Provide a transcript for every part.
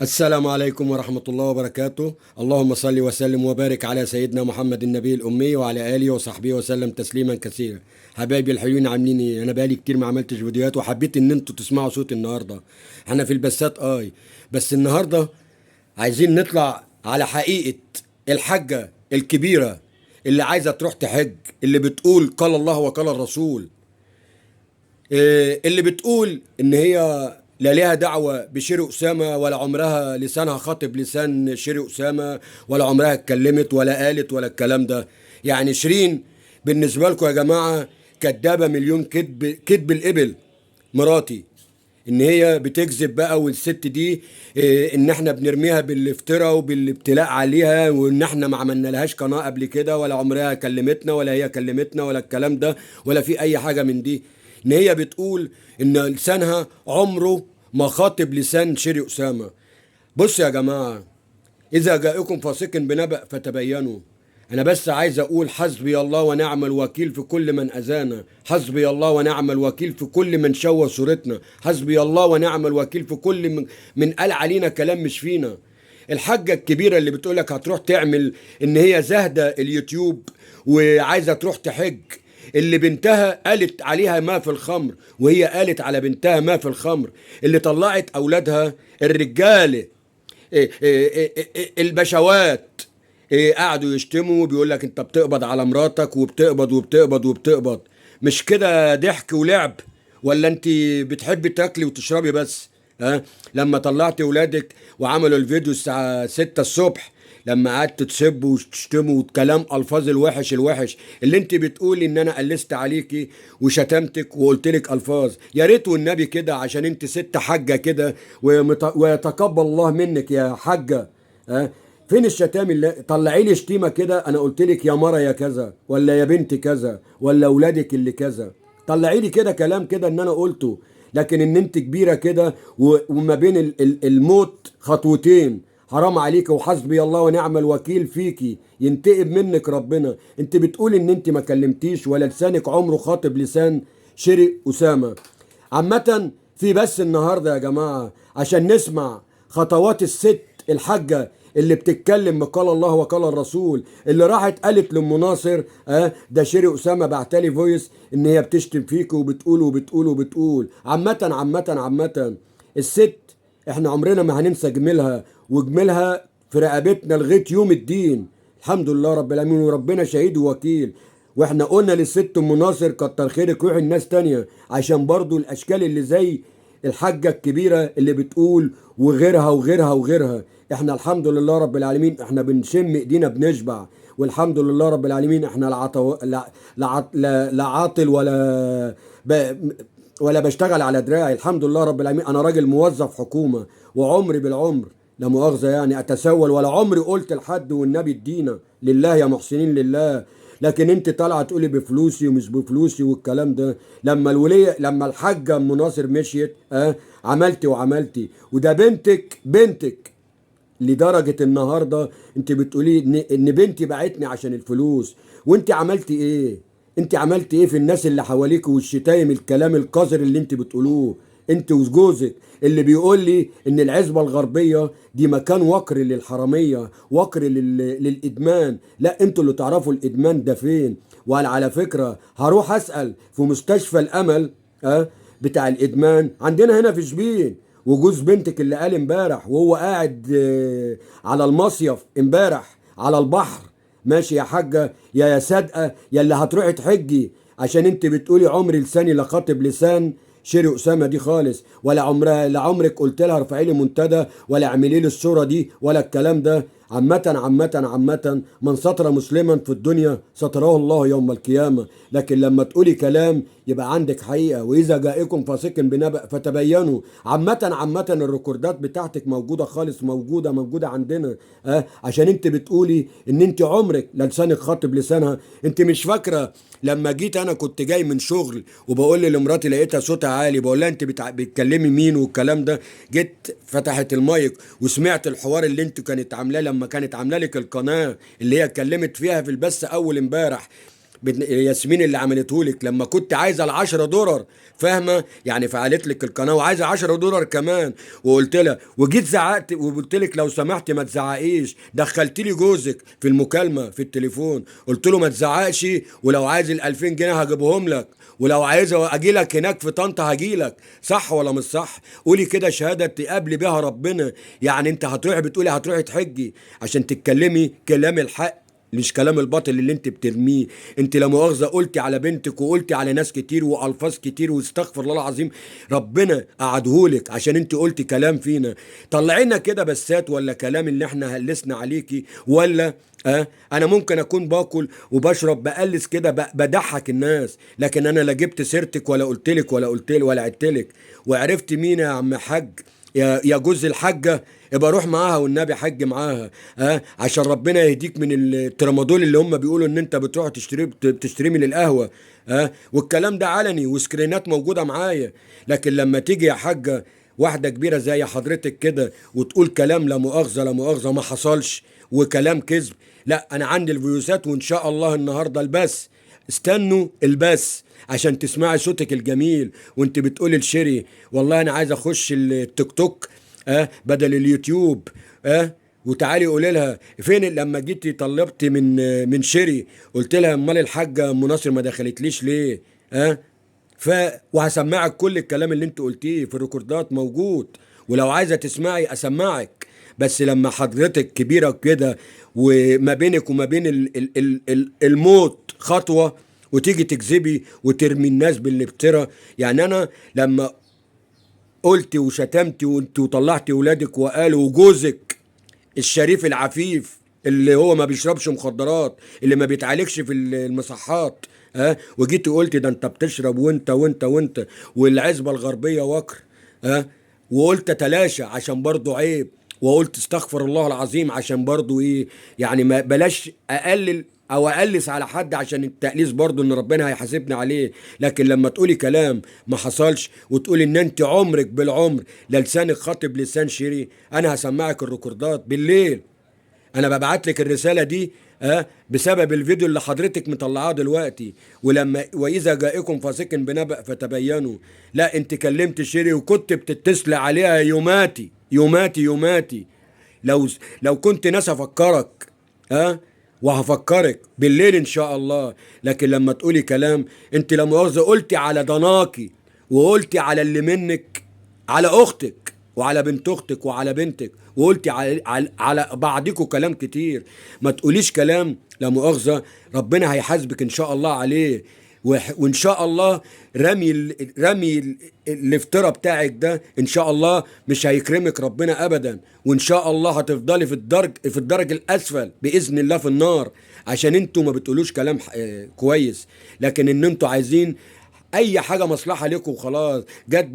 السلام عليكم ورحمة الله وبركاته. اللهم صل وسلم وبارك على سيدنا محمد النبي الأمي وعلى آله وصحبه وسلم تسليما كثيرا. حبايبي الحلوين، عاملين ايه؟ انا بقالي كتير ما عملتش فيديوهات وحبيت ان انتوا تسمعوا صوتي النهارده. احنا في البثات بس النهارده عايزين نطلع على حقيقة الحاجة الكبيرة اللي عايزة تروح تحج، اللي بتقول قال الله وقال الرسول، اللي بتقول ان هي لا ليها دعوة بشيري أسامة ولا عمرها لسانها خاطب لسان شيري أسامة ولا عمرها اتكلمت ولا قالت ولا الكلام ده. يعني شيرين بالنسبة لكم يا جماعة كدابة مليون كذب، كذب الإبل مراتي، ان هي بتكذب بقى. والست دي ان احنا بنرميها بالافتراء وبالابتلاء عليها، وان احنا ما عملنا لهاش قناة قبل كده ولا عمرها كلمتنا ولا هي كلمتنا ولا الكلام ده ولا في اي حاجة من دي. ان هي بتقول ان لسانها عمره ما خاطب لسان شيري أسامة. بص يا جماعة، إذا جاءكم فاسق بنبأ فتبينوا. أنا بس عايز أقول حسبي الله ونعم الوكيل في كل من أذانا، حسبي الله ونعم الوكيل في كل من شوه صورتنا، حسبي الله ونعم الوكيل في كل من قال علينا كلام مش فينا. الحاجة الكبيرة اللي بتقولك هتروح تعمل إن هي زاهدة اليوتيوب وعايزة تروح تحج، اللي بنتها قالت عليها ما في الخمر وهي قالت على بنتها ما في الخمر، اللي طلعت أولادها الرجالة البشوات قعدوا يشتموا وبيقول لك انت بتقبض على مراتك وبتقبض وبتقبض وبتقبض. مش كده ضحك ولعب؟ ولا انت بتحبي تاكلي وتشربي بس؟ ها لما طلعتي ولادك وعملوا الفيديو الساعة 6 الصبح، لما قعدت تسبوا وتشتموا وكلام الفاظ الوحش الوحش اللي انت بتقولي ان انا قلست عليكي وشتمتك وقلت لك الفاظ، يا ريت والنبي كده، عشان انت ست حاجة كده ويتقبل الله منك يا حاجة. ها فين الشتام؟ اللي طلعي لي شتيمه كده، انا قلت لك يا مرة يا كذا، ولا يا بنت كذا، ولا اولادك اللي كذا، طلعي لي كده كلام كده ان انا قلته. لكن ان انت كبيرة كده وما بين الموت خطوتين، حرام عليك وحسبي الله ونعم الوكيل فيكي، ينتقم منك ربنا. انت بتقولي ان انت ما كلمتيش ولا لسانك عمره خاطب لسان شيري أسامة. عامة في بس النهارده يا جماعة عشان نسمع خطوات الست الحاجة اللي بتتكلم قال الله وقال الرسول، اللي راحت قالت لأم ناصر ده شيري أسامة بعتلي voice ان هي بتشتم فيك وبتقول وبتقول وبتقول. عامة عامة عامة الست احنا عمرنا ما هننسى جميلها، وجميلها في رقبتنا لغاية يوم الدين، الحمد لله رب العالمين، وربنا شهيد ووكيل. واحنا قلنا للست ام ناصر كتر خيرك روحي الناس تانية، عشان برضو الاشكال اللي زي الحاجة الكبيرة اللي بتقول وغيرها وغيرها وغيرها. احنا الحمد لله رب العالمين احنا بنشم ايدينا بنشبع، والحمد لله رب العالمين احنا لا عاطل ولا بشتغل على دراعي، الحمد لله رب العالمين. انا راجل موظف حكومة، وعمري بالعمر لا مؤاخذة يعني اتسول، ولا عمري قلت لحد والنبي ادينا لله يا محسنين لله. لكن انت طالعه تقولي بفلوسي ومش بفلوسي والكلام ده. لما الوليه، لما الحاجة ام ناصر مشيت عملتي وعملتي، وده بنتك بنتك لدرجة النهارده انت بتقولي ان بنتي باعتني عشان الفلوس. وانت عملتي ايه؟ انت عملتي ايه في الناس اللي حواليك والشتايم الكلام القذر اللي انت بتقولوه انت وجوزك، اللي بيقول لي ان العزبة الغربية دي مكان وقر للحراميه، وقر للادمان. لا انتوا اللي تعرفوا الادمان ده فين. وانا على فكرة هروح اسال في مستشفى الامل بتاع الادمان عندنا هنا في شبين، وجوز بنتك اللي قال امبارح وهو قاعد على المصيف امبارح على البحر، ماشي يا حاجة يا صادقة يا اللي هتروحي تحجي، عشان انت بتقولي عمري لساني لا خاطب لسان شيري أسامة دي خالص، ولا عمرها لا عمرك قلت لها ارفعي لي منتدى ولا اعملي لي الصورة دي ولا الكلام ده. عامة عامة عامة من ستر مسلما في الدنيا ستره الله يوم القيامة. لكن لما تقولي كلام يبقى عندك حقيقة، وإذا جاءكم فاسق بنبأ فتبينوا. عامة عامة الريكوردات بتاعتك موجودة خالص، موجودة موجودة عندنا عشان انت بتقولي ان انت عمرك لا لسانك خاطب لسانها. انت مش فاكرة لما جيت انا كنت جاي من شغل وبقول لمراتي لقيتها صوتها عالي، بقول لها انت بتكلمي مين والكلام ده، جيت فتحت المايك وسمعت الحوار اللي انت كانت عاملاه لما كانت عامله لك القناة اللي هي اتكلمت فيها في البث اول امبارح. ياسمين اللي عملته لك لما كنت عايزه ال10 دولار، فاهمه؟ يعني فعلت لك القناة وعايزه 10 دولار كمان، وقلت لها وجيت زعقت وقلت لك لو سمحتي ما تزعقيش، دخلت لي جوزك في المكالمة في التليفون، قلت له ما تزعقش، ولو عايز ال 2000 جنيه هجيبهم لك، ولو عايز اجي لك هناك في طنطا هجي لك. صح ولا مش صح؟ قولي كده شهادة تقابلي بيها ربنا. يعني انت هتروحي بتقولي هتروحي تحجي عشان تتكلمي كلام الحق مش كلام الباطل اللي انت بترميه. انت لا مؤاخذة قلتي على بنتك وقلتي على ناس كتير والفاظ كتير، واستغفر الله العظيم ربنا قعدهولك عشان انت قلتي كلام فينا. طلعينا كده بسات ولا كلام اللي احنا هلسنا عليكي ولا انا ممكن اكون باكل وبشرب بقلس كده بضحك الناس، لكن انا لا جبت سيرتك ولا قلتلك ولا قلتلك ولا عدتلك. وعرفت مين يا عم حاج يا جوز الحاجة؟ يبقى روح معاها والنبي حج معاها، عشان ربنا يهديك من الترامادول اللي هم بيقولوا ان انت بتروح تشتري من القهوة، والكلام ده علني وسكرينات موجودة معايا. لكن لما تيجي يا حاجة واحدة كبيرة زي حضرتك كده وتقول كلام لا مؤاخذة لا مؤاخذة ما حصلش وكلام كذب، لا انا عندي الفيوسات، وان شاء الله النهارده البث، استنوا البث عشان تسمعي صوتك الجميل وانت بتقولي لشيري والله انا عايز اخش التيك توك بدل اليوتيوب، وتعالي قولي لها فين لما جيتي طلبتي من شيري قلت لها امال الحاجة ام ناصر ما دخلتليش ليه؟ وهسمعك كل الكلام اللي انت قلتيه في الريكوردات موجود، ولو عايزه تسمعي اسمعك. بس لما حضرتك كبيرة كده وما بينك وما بين الموت خطوة وتيجي تكذبي وترمي الناس بالابترة. يعني انا لما قلت وشتمتي وانت وطلعتي ولادك وقالوا وجوزك الشريف العفيف اللي هو ما بيشربش مخدرات اللي ما بيتعالجش في المصحات، وجيت قلت ده انت بتشرب وانت وانت وانت والعزبة الغربية وكر، وقلت تلاشى عشان برضو عيب، وقلت استغفر الله العظيم عشان برضو ايه، يعني ما بلاش اقلل او اقلس على حد عشان التقليص برضو ان ربنا هيحاسبني عليه. لكن لما تقولي كلام ما حصلش وتقولي ان انت عمرك بالعمر لا لسانك خاطب لسان شيري، انا هسمعك الريكوردات بالليل. انا ببعت لك الرسالة دي بسبب الفيديو اللي حضرتك مطلعاه دلوقتي. ولما واذا جاءكم فاسق بنبأ فتبينوا، لا انت كلمت شيري وكنت بتتصل عليها يوماتي يوماتي يوماتي. لو كنت ناس افكرك وهفكرك بالليل ان شاء الله. لكن لما تقولي كلام انت لا مؤاخذة قلتي على ضناكي وقلتي على اللي منك، على اختك وعلى بنت اختك وعلى بنتك، وقلتي على بعضكم كلام كتير. ما تقوليش كلام لا مؤاخذة ربنا هيحاسبك ان شاء الله عليه. وان شاء الله رمي الافتراء بتاعك ده ان شاء الله مش هيكرمك ربنا ابدا، وان شاء الله هتفضلي في الدرج الاسفل باذن الله في النار، عشان انتوا ما بتقولوش كلام كويس. لكن ان انتوا عايزين اي حاجة مصلحة لكم وخلاص، جت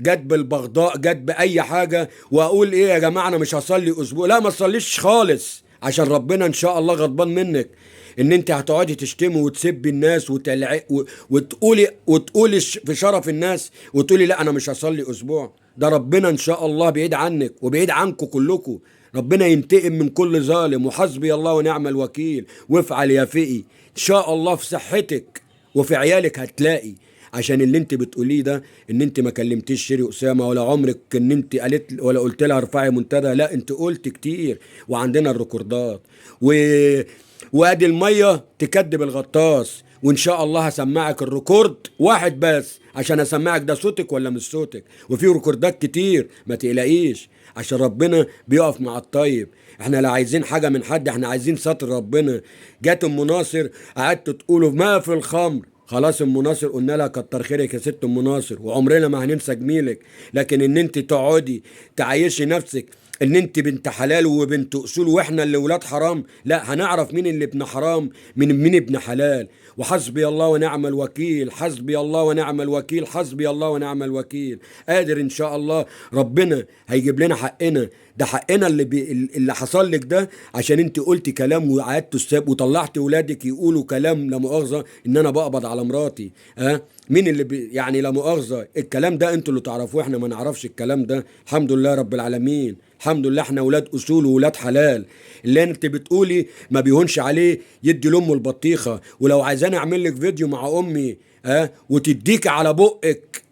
بالبغضاء، جت باي حاجة. واقول ايه يا جماعة انا مش هصلي اسبوع، لا ما تصليش خالص عشان ربنا ان شاء الله غضبان منك ان انت هتقعدي تشتمي وتسبي الناس وتقولي في شرف الناس وتقولي لا انا مش هصلي اسبوع. ده ربنا ان شاء الله بعيد عنك وبعيد عنكم كلكم، ربنا ينتقم من كل ظالم، وحسبي الله ونعم الوكيل. وافعل يا فقي ان شاء الله في صحتك وفي عيالك هتلاقي، عشان اللي انت بتقوليه ده ان انت ما كلمتيش شيري اسامة ولا عمرك ان انت قالت ولا قلت لها ارفعي منتدى، لا انت قلت كتير وعندنا الريكوردات وادي المية تكدب الغطاس. وان شاء الله هسمعك ال record واحد بس عشان اسمعك ده صوتك ولا مش صوتك، وفي ريكوردات كتير ما تقلقيش، عشان ربنا بيقف مع الطيب. احنا لا عايزين حاجة من حد، احنا عايزين ستر ربنا. جات ام ناصر قعدت تقولوا ما في الخمر، خلاص ام ناصر قلنا لها كتر خيرك يا ست ام ناصر وعمرنا ما هننسى جميلك، لكن ان انت تقعدي تعيشي نفسك ان انت بنت حلال وبنت اصول واحنا اللي ولاد حرام، لا هنعرف مين اللي ابن حرام من مين ابن حلال. وحسبي الله ونعم الوكيل، حسبي الله ونعم الوكيل، حسبي الله ونعم الوكيل. قادر ان شاء الله ربنا هيجيب لنا حقنا، ده حقنا اللي حصل لك ده، عشان انت قلتي كلام وقعدت الساب وطلعتي ولادك يقولوا كلام لا مؤاخذة ان انا بقبض على مراتي. مين اللي يعني لا مؤاخذة الكلام ده انتوا اللي تعرفوه، احنا ما نعرفش الكلام ده. الحمد لله رب العالمين، الحمد لله احنا ولاد اصول وولاد حلال. اللي انت بتقولي ما بيهونش عليه يدي لامه البطيخه، ولو عايزاني اعمل لك فيديو مع امي وتديك على بقك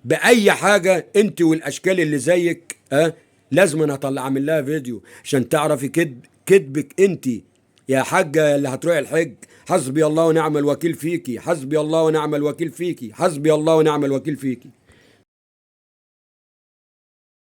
باي حاجة انت والاشكال اللي زيك لازم انا اطلع اعمل لها فيديو عشان تعرفي كذبك انت يا حاجة اللي هتروحي الحج. حسبي الله ونعم الوكيل فيكي، حسبي الله ونعم الوكيل فيكي، حسبي الله ونعم الوكيل فيكي.